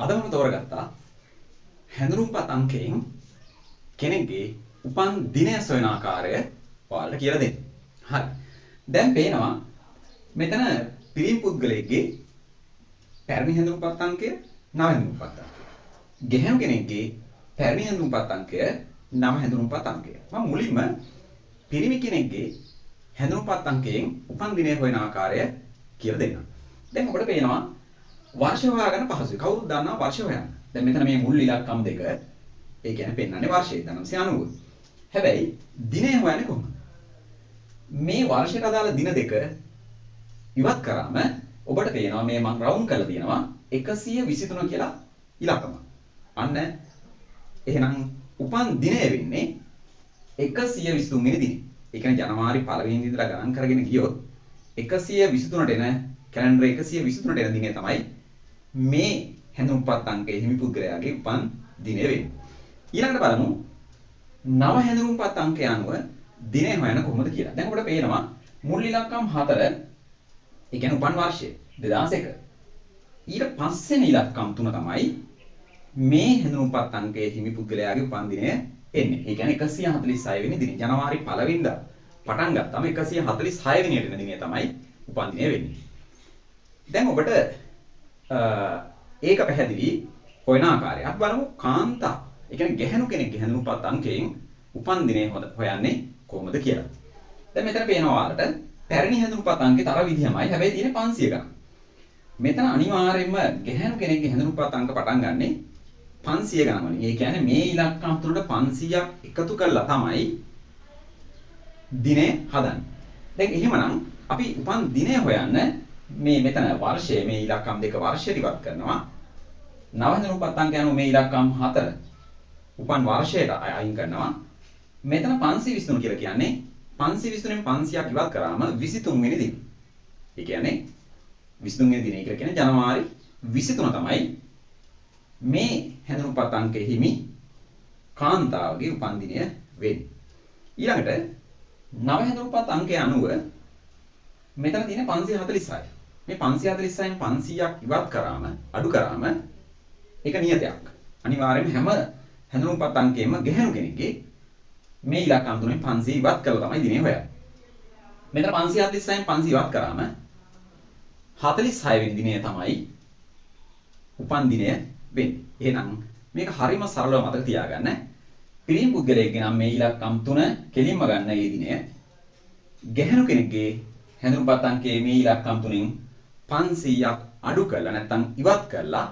අද මම තෝරගත්තා හැඳුනුම්පත් අංකයෙන් කෙනෙක්ගේ උපන් දිනය සොයන ආකාරය ඔයාලට කියලා දෙන්න. හරි. දැන් පේනවා මෙතන පිරිමි පුද්ගලයෙක්ගේ පැරණි හැඳුනුම්පත් අංකය, නව හැඳුනුම්පත් අංකය. ගැහැණු කෙනෙක්ගේ පැරණි හැඳුනුම්පත් අංකය, නව හැඳුනුම්පත් අංකය. මම මුලින්ම පිරිමි කෙනෙක්ගේ හැඳුනුම්පත් අංකයෙන් උපන් දිනය හොයන ආකාරය කියලා දෙන්නම්. දැන් ඔබට පේනවා වර්ෂ හොයාගන්න පහසුයි. කවුරුත් දන්නවා වර්ෂ හොයන්න. දැන් මෙතන මේ මුල් ඉලක්කම් දෙක ඒ කියන්නේ පෙන්වන්නේ වර්ෂය 1990. හැබැයි දිනය හොයන්නේ කොහොමද? මේ වර්ෂයට අදාළ දින දෙක ඉවත් කරාම ඔබට පේනවා මේ මං රවුම් කරලා තියෙනවා 123 කියලා ඉලක්කම. අන්න එහෙනම් උපන් දිනය වෙන්නේ 123 වෙනි දිනේ. ඒ කියන්නේ ජනවාරි 1 වෙනිදා ඉඳලා ගණන් කරගෙන ගියොත් 123ට එන කැලෙන්ඩර් 123ට එන දිනය තමයි මේ හැඳුනුම්පත් අංකයේ හිමි පුද්ගලයාගේ උපන් දිනය වෙන්නේ. ඊළඟට බලමු නව හැඳුනුම්පත් අංකය අනුව දිනය හොයන කොහොමද කියලා. දැන් ඔබට පේනවා මුල් ඉලක්කම් 4, ඒ කියන්නේ උපන් වර්ෂය 2001. ඊට පස්සෙන ඉලක්කම් 3 තමයි මේ හැඳුනුම්පත් අංකයේ හිමි පුද්ගලයාගේ උපන් දිනය එන්නේ. ඒ කියන්නේ 146 වෙනි දිනේ ජනවාරි 1 වෙනිදා පටන් ගත්තම 146 වෙනියට එන දිනය තමයි උපන් දිනය වෙන්නේ. දැන් ඔබට ඒක පැහැදිලි හොයන ආකාරය. අපි බලමු කාන්තා, ඒ කියන්නේ ගැහැණු කෙනෙක්ගේ හැඳුනුම්පත් අංකයෙන් උපන් දිනය හොයන්නේ කොහොමද කියලා. දැන් මෙතන පේනවා ඔයාලට පැරණි හැඳුනුම්පත් අංකේ තර විදිහමයි, හැබැයි තියෙන්නේ 500 ගණන්. මෙතන අනිවාර්යයෙන්ම ගැහැණු කෙනෙක්ගේ හැඳුනුම්පත් අංක පටන් ගන්නෙ 500 ගණන් වලින්. ඒ කියන්නේ මේ ඉලක්කම් තුනට 500ක් එකතු කරලා තමයි දිනය හදන්නේ. දැන් එහෙමනම් අපි උපන් දිනය හොයන්න මේ මෙතන වර්ෂය මේ ඉලක්කම් දෙක වර්ෂයට ඉවත් කරනවා. නව හැඳුනුම්පත් අංකය අනුව මේ ඉලක්කම් 4 උපන් වර්ෂයට අයින් කරනවා. මෙතන 523 කියලා කියන්නේ 523න් 500ක් ඉවත් කරාම 23 වෙනි දින. ඒ කියන්නේ 23 වෙනි දිනය කියලා කියන්නේ ජනවාරි 23 තමයි මේ හැඳුනුම්පත් අංකයේ හිමි කාන්තාවගේ උපන් දිනය වෙන්නේ. ඊළඟට නව හැඳුනුම්පත් අංකය අනුව මෙතන තියෙන 546. මේ 546න් 500ක් ඉවත් කරාම අඩු කරාම ඒක නියතයක්. අනිවාර්යයෙන්ම හැම හැඳුනුම්පත් අංකයෙන්ම ගැහැණු කෙනෙක්ගේ මේ ඉලක්කම් තුනෙන් 500 ඉවත් කරලා තමයි දිනේ හොයන්නේ. මෙතන 546න් 500 ඉවත් කරාම 46 වෙනි දිනය තමයි උපන් දිනය වෙන්නේ. එහෙනම් මේක හරිම සරලව මතක තියාගන්න. පිරිමි පුද්ගලයෙක්ගේ නම් මේ ඉලක්කම් තුන කෙලින්ම ගන්න ඒ දිනය. ගැහැණු කෙනෙක්ගේ හැඳුනුම්පත් අංකයේ මේ ඉලක්කම් තුනෙන් 500ක් අඩු කරලා නැත්නම් ඉවත් කරලා